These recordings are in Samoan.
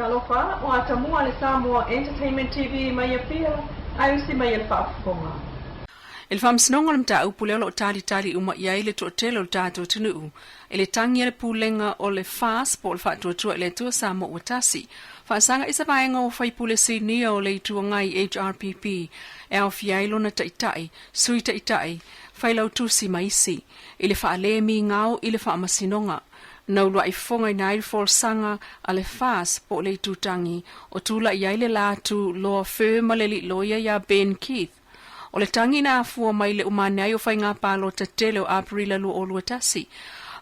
Talofa, o Atamua le Samoa Entertainment TV mai Apia, ae usi mai e le faafofoga. I le faamasinoga o le mataupu lea o lo o talitali uma i ai le toatele o le tatou atunuu i le tagi a le Pulega o le FAS po o le Faatuatua i le Atua Samoa ua Tasi, faasaga i se vaega o faipule sinia o le Itu Agai HRPP e aofia ai lona Taitai, Sui Taitai, Failautusi ma isi, i le faalē-migao i le faamasinoga. Na uluai fofogaina ai le folasaga a le FAS po o le Itutagi o tulai ai le la atu Law Firm a le alii loia ia Ben Keith. O le tagi na afua mai le umane ai o faiga palota tele o Aperila 2021,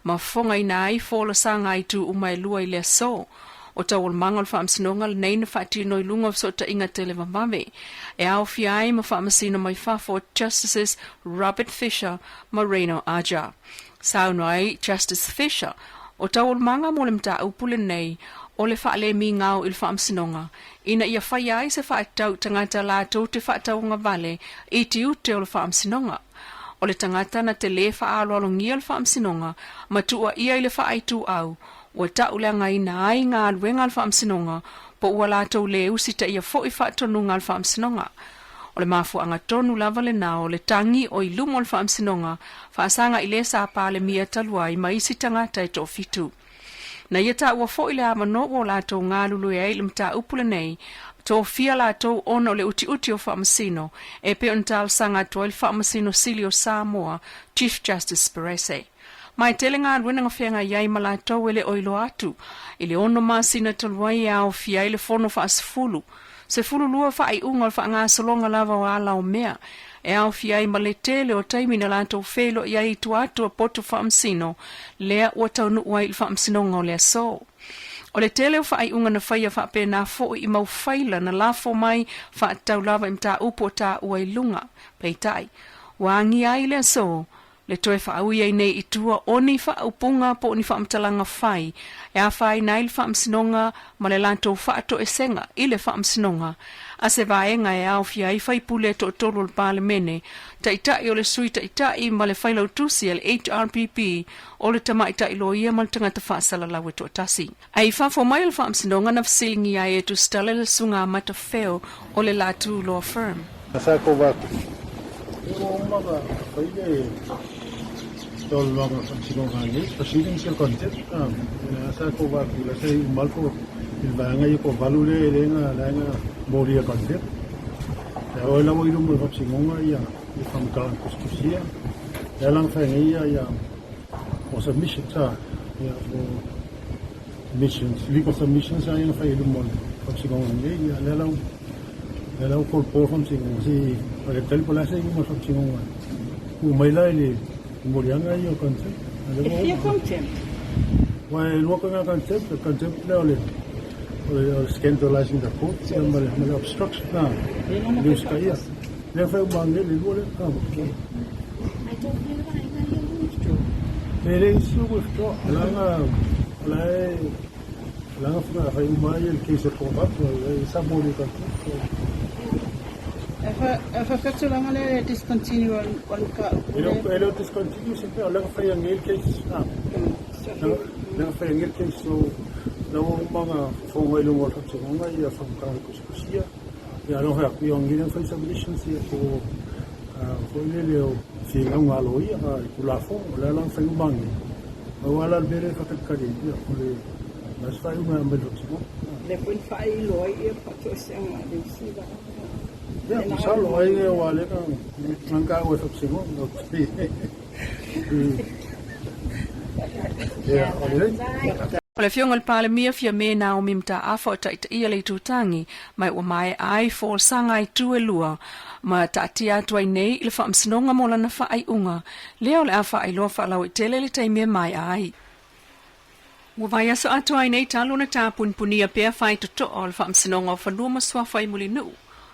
ma fofogaina ai folasaga a itu uma e lua i le aso. O taualumaga o le faamasinoga lenei na faatino i luga o fesootaiga televavave e aofia ai ma faamasino mai fafo Justices Robert Fisher ma Reno Aja. Saunoa ai Justice Fisher, o taualumaga mo le mataupu lenei o le faalemigao i le faamasinoga ina ia faia ai se faatatau i tagata latou te faatauagavale i tiute o le faamasinoga. O le tagata na te lē faaaloalogia le faamasinoga ma tuuaia i le faaituau ua tauleagaina ai galuega a le faamasinoga po ua latou lē usitaia foi faatonuga a le faamasinoga. O le mafuaaga tonu lava lena o le tagi o i luma o le faamasinoga faasaga i le sa Palemia talu ai ma isi tagata e toafitu. Na ia taua foi le avanoa ua o latou galulue ai i le mataupu lenei, tofia latou ona o le utiuti o faamasino e pei ona talosaga atu ai le Faamasino Sili o Samoa, Chief Justice Perese. Ma e tele galuega na feagai ai ma latou e le o iloa atu i le ono masina talu ai e aofia ai le fono faasefulu, 12 faaiuga o le faagasologa lava o ala o mea e aofia ai ma le tele o taimi na latou feiloai ai i tua atu o potu faamasino lea ua taunuu ai i le faamasinoga o le aso. O le tele o faaiuga na faia faapena foi i mau faila na lafo mai faatatau lava i mataupu o taua i luga. Peitai, ua agia ai le aso Le toe faaui ai nei i tua o ni faaupuga po o ni faamatalaga fai e afaina ai le Faamasinoga ma le latou faatoesega i le Faamasinoga a se vaega e aofia ai faipule e toatolu o le Palemene, Taitai o le Sui Taitai ma le Failautusi a le HRPP o le Tamaitai Loia ma le Tagata Faasalalau e toatasi. Ai fafo mai o le Faamasinoga na fesiligia ai e Tusitala le Susuga Matafeo o le Latu Law Firm. Sa ko va ua uma ka fai le taualumaga o faamasinoga nei, proceedings ia contempt, sa ko va ku la sa i uma ko i le vaega ia ko valu le le nga la nga molia contempt. Ya o la wo i luma o le faamasinoga ia i faamatalaga tusitusia. Ya la nga fai nei ia ia o submissions a ia o Missions, legal submissions a ia fai i luma o le faamasinoga nei, ia lea la lea la ua kolopo le faamasinoga se i faatalitali po o le a se iuga o le faamasinoga tuu mai la i le moliaga ia o contempt. A lea ua E fia contempt? Aua e lua koe contempt, o le contempt lea o le o le o le scandalizing the court ia ma le ma le obstruction a le usitaia. Lea fai uma nei le lua lea. Okay. E le isi o withdraw. La la la fa fai uma ai le case ko ba e sa mo le ka. E fa fetulanga le discontinue o ka. E le discontinue sempre o la fai ngel case. Ah. La fai ngel case so la o manga fo ngai lo mo tso ngai ia fa ka ko sia. Ia aloha aku ia ngina fai submissions ia ko foi lele o finauga a loia i Tulafono o le ala na fai uma nei. Pau lava la le mea lea e faatalitali ai ia o le o se faaiuga e aumai i le faamasinoga. Lea foi na faailoa ai ia faatoesega a le isi vaega. Ia, masalo ai aua lea na taua e faamasinoga. Ia, o lelei. O le Afioga i le Palemia Fiame Naomi Mataafa o taitaia le itutagi mai ua maea ai folasaga itu e lua ma taatia atu ai nei i le faamasinoga mo lana faaiuga lea o le a faailoa faalauaitele le taimi e maea ai. Ua vaiaso atoa ai nei talu ona tapunipunia pea faitotoa o le Faamasinoga o Fanua ma Suafa i Mulinuu,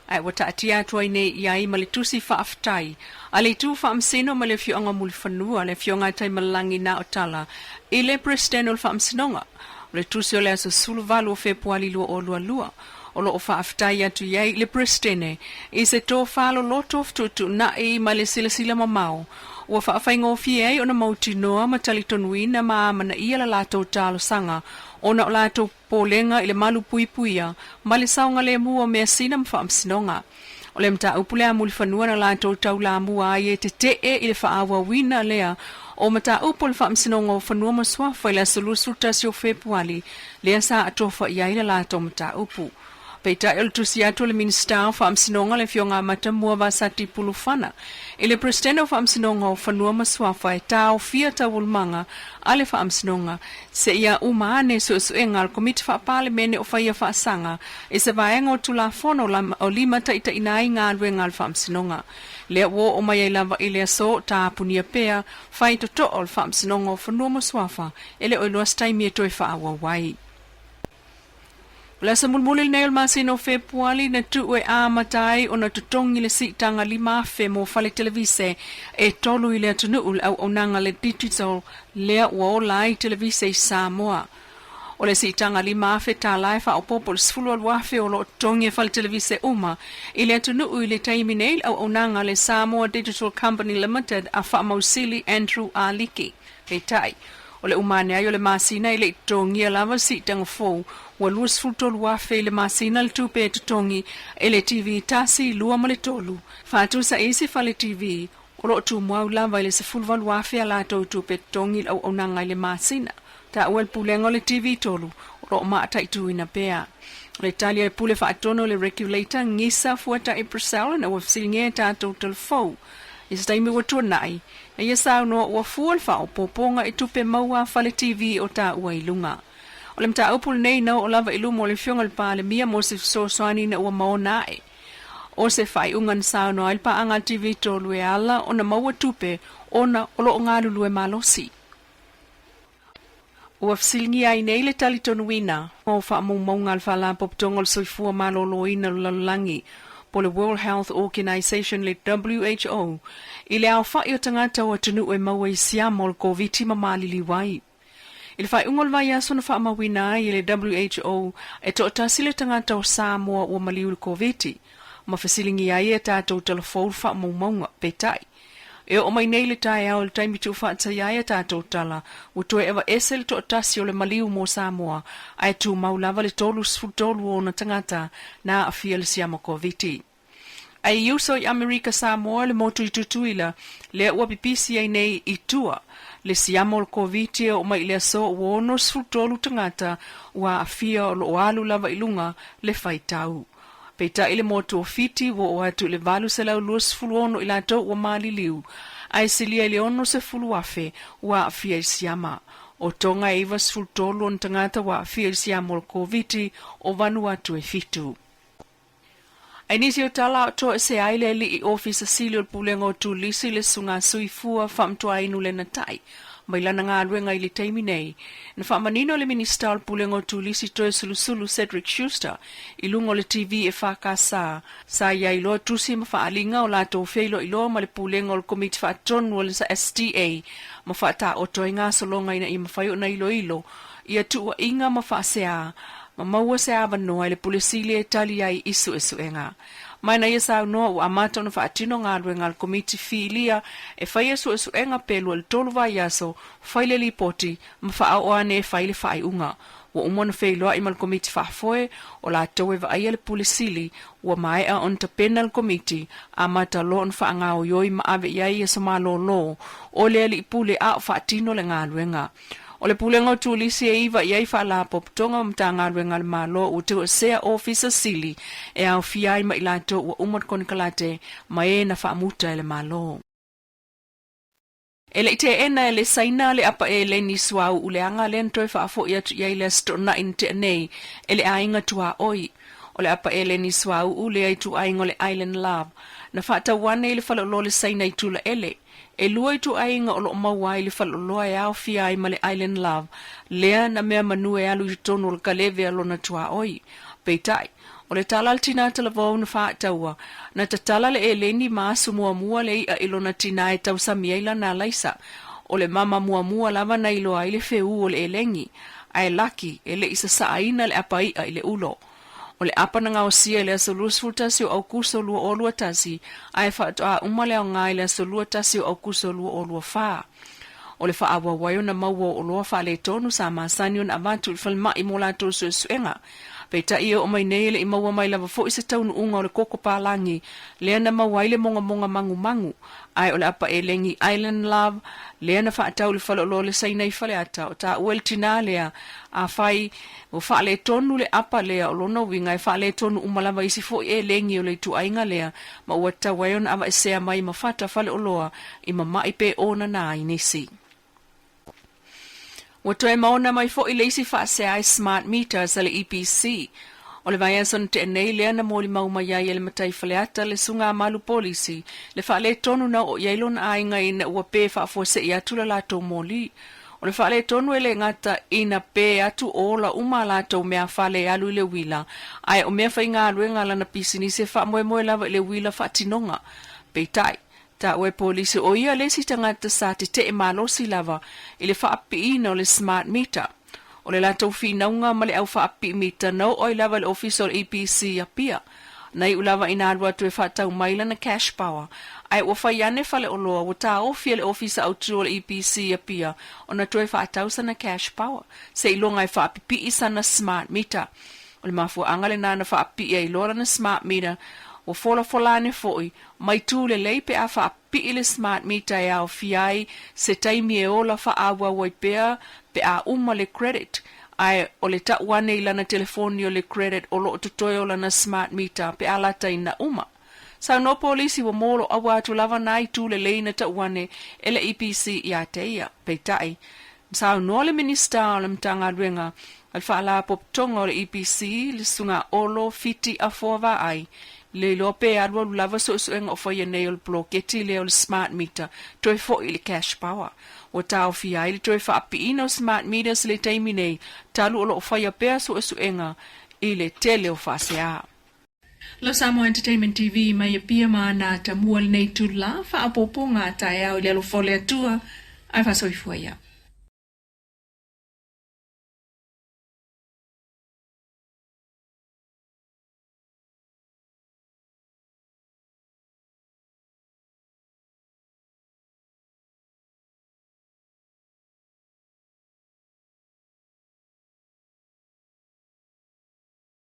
ae ua taatia atu ai nei i ai ma le tusi faafetai a le Itu Faamasino ma le Afioaga o Mulifanua, le Afioga a Taimalelagi Naotala i le Peresetene o le Faamasinoga. O le tusi o le aso 18 o Fepuali 2022, o lo o faafetai atu i ai le Peresetene i se tofa loloto fetuutuunai ma le silasila mamao ua faafaigofie ai ona mautinoa ma talitonuina ma amanaia la latou talosaga. ona o latou popolega i le malupuipuia ma le saogalemu o measina ma faamasinoga. O le mataupu lea mulifanua na latou taulamua ai e tete'e i le faaauauina lea o mataupu o le Faamasinoga o Fanua ma Suafa i le aso 21 o Fepuali lea sa atofa i ai le latou mataupu. Peitai o le tusi atu a le Minisita o Faamasinoga le Afioga Matamua Vasati Pulufana i le Peresetene o Faamasinoga o Fanua ma Suafa e taofia taualumaga a le Faamasinoga seia uma ane suesuega a le Komiti Faa-Palemene o faia faasaga i se vaega o Tulafono o limataitaiina ai galuega a le Faamasinoga. Lea ua oo mai ai lava i le aso tapunia pea fai totoa o le Faamasinoga o Fanua ma Suafa e le o iloa se taimi e toe faaauau ai. O le aso mulimuli lenei o le masina o Fepuali na tuu e amata ai ona totogi le siitaga 5,000 mo fale televise e tolu i le atunuu le auaunaga le digital lea ua ola ai televise i Samoa. O le siitaga $5,000 e faaopoopo i le 12,000 o lo o totogi e fale televise uma i le atunuu i le taimi nei le auaunaga le Samoa Digital Company Limited a faamausili Andrew Aliki. Peitai, o le uma ane ai o le masina e le i totogia lava siitaga fou, ua 23,000 i le masina le tupe e totogi e le TV tasi, lua ma le tolu. Faatusa i isi fale TV, o lo o tumau lava i le 18,000 a latou tupe totogi i le auaunaga i le masina. Taua e le Pulega o le TV tolu, o lo o mataituina pea. O le tali a le Pule Faatonu o le Regulator, Gisa Fuatai Purcell, ina ua fesiligia e tatou talafou i se taimi ua tuanai, na ia saunoa ua fua le faaopoopoga i tupe maua a fale TV o taua i luga. O le mataupu lenei na oo lava i luma o le Afioga i le Palemia mo se fesoasoani ina ua maona ae. O se faaiuga na saunoa ai le paaga a le TV tolu e ala ona maua tupe ona o lo o galulue malosi. Ua fesiligia ai nei le talitonuina o faamaumauga a le Faalapotopotoga o le Soifua Maloloina o le Lalolagi po o le World Health Organization le WHO i le aofai o tagata o atunuu e maua i siama o le Koviti ma maliliu ai. I le faaiuga o le vaiaso na faamauina ai e le WHO e toatasi le tagata o Samoa ua maliu i le Koviti ma fesiligia ai e tatou talafou le faamaumauga. Peitai, E oo mai nei le taeao i le taimi tuufaataia ai a tatou tala, ua toe aveese le toatasi o le maliu mo Samoa, ae tumau lava le 33 o ona tagata na aafia le siama Koviti. Ae i uso i Amerika Samoa le motu i Tutuila, lea ua pipisi ai nei i tua le siama o le Koviti e oo mai i le aso ua 63 tagata ua aafia o lo o alu lava i luga le faitau. Peitai le motu o Fiti ua oo atu i le 826 i latou ua maliliu, ae silia i le 60,000 ua aafia i siama. O Tonga e 93 ona tagata ua aafia i siama o le Koviti o Vanuatu e fitu. Ae nisi o tala o toesea ai le alii ofisa sili o le Pulega o Turisi le Susuga Suifua Faamatuainu Lena Tai mai lana galuega i le taimi nei. Na faamanino le Minisita o le Pulega o Turisi Toesulusulu Cedric Schuster i luga o le TV e FKS, sa i ai loa tusi ma faaaliga o latou feiloailoa ma le Pulega o le Komiti Faatonu o le SDA ma faataoto ai gasologa ina ia mafai ona iloilo ia tuuaiga ma faasea ma maua se avanoa i le Pule Sili e tali ai i suesuega. Mai na ia saunoa ua amata ona faatino galuega a le Komiti Filia e faia suesuega pe lua i le tolu vaiaso, fai le lipoti ma faaoo ane e fai le faaiuga. Ua uma ona feiloai ma le Komiti Faafoe o latou e vaaia le Pule Sili, ua maea ona tapena le Komiti, amata loa ona faagaoioi ma ave i ai aso malolo o le Alii Pule a o faatino le galuega. O le Pulega o Turisi e iva i ai Faalapotopotoga ma Matagaluega a le Malo ua tauasea Ofisa Sili e aofia ai ma i latou ua uma le konekarate ma e na faamuta e le Malo. E le i teena e le Saina le apa eleni suauu leaga lea na toe faafoi atu i ai le Aso Toonai na tea nei e le aiga tuaoi. O le apa eleni suauu lea i ituaiga o le Island Love na faatau ane i le faleoloa o le Saina i Tulaele. E lua ituaiga o lo o maua ai le faleoloa e aofia ai ma le Island Love lea na mea manu e alu i totonu o le kaleve a lona tuaoi. Peitai, o le tala a le tinā talavou na faataua, na tatala le eleni ma asu muamua le iʻa i lona tinā e tausami ai lana alaisa. O le mama muamua lava na iloa ai le feū o le eleni, ae laki e le i sasaaina le apa iʻa i le ulo. O le apa na gaosia i le aso 21 o Aukuso 2021, ae faatoa uma le aoga i le aso 21 o Aukuso 2024. O le faaauau ai ona maua o oloa faaletonu sa masani ona avatu i le falemai mo latou suesuega. Peitai e oo mai nei e le i maua mai lava foi se taunuuga o le koko palagi lea na maua ai le mogamoga magumagu, ae o le apa elegi Island Love lea na faatau i le faleoloa o le Saina i Faleata. O taua e le tinā lea, afai ua faaletonu le apa lea, o lona uiga e faaletonu uma lava isi foi elegi o le ituaiga lea ma ua tatau ai ona aveesea mai ma fata faleoloa i mama'i pe onana ai nisi. Ua toe maona mai foi le isi faasea ai smart meters a le EPC. O le vaiaso na tea nei lea na molimau mai ai e le matai Faleata le suga malu polisi le faaletonu na oo i ai lona aiga ina ua pe faafuasei atu le latou moli. O le faaletonu e le gata ina pe atu ola uma a latou mea fale e alu i le uila, ae o mea faigaluega a lana pisinisi e faamoemoe lava i le uila faatinoga. Peitai, taua e polisi o ia le isi tagata sa tetee malosi lava i le faapiiina o le smart meter. O le latou finauga ma le au faapipii mita na oo ai lava i le ofisa o le EPC i Apia. Na iu lava ina alu atu e faatau mai lana cash power, ae ua fai ane faleoloa ua taofi e le ofisa autu o le EPC i Apia ona toe faatau sana cash power, seiloga e faapipii sana smart meter. O le mafuaaga lena na faapipii ai loa lana smart meter, ua folafola ane foi, mai tu lelei pe a faapipii le smart meter e aofia ai se taimi e ola faaauau ai pea pe a uma le credit, ae o le tau ane i lana telefoni o le credit o lo o totoe o lana smart meter pe a lata ina uma. Saunoa polisi ua moloaua atu lava nā itu lelei na tau ane e le EPC iā te ia. Peitai, saunoa le Minisita o le Matagaluega a le Faalapotopotoga o le EPC, le Susuga Olo Fiti Afoa Vaai, le iloa pe alualu lava suesuega o faia nei o le poloketi lea o le smart meter toe foi i le cash power. Ua taofia ai le toe faapiiina o smart meters i le taimi nei, talu o lo o faia pea suesuega i le tele o faasea. Lo Samoa Entertainment TV mai Apia ma ana tamua lenei itula, faaopoopoga a taeao i le alofa o le Atua, ae faasoifua ia.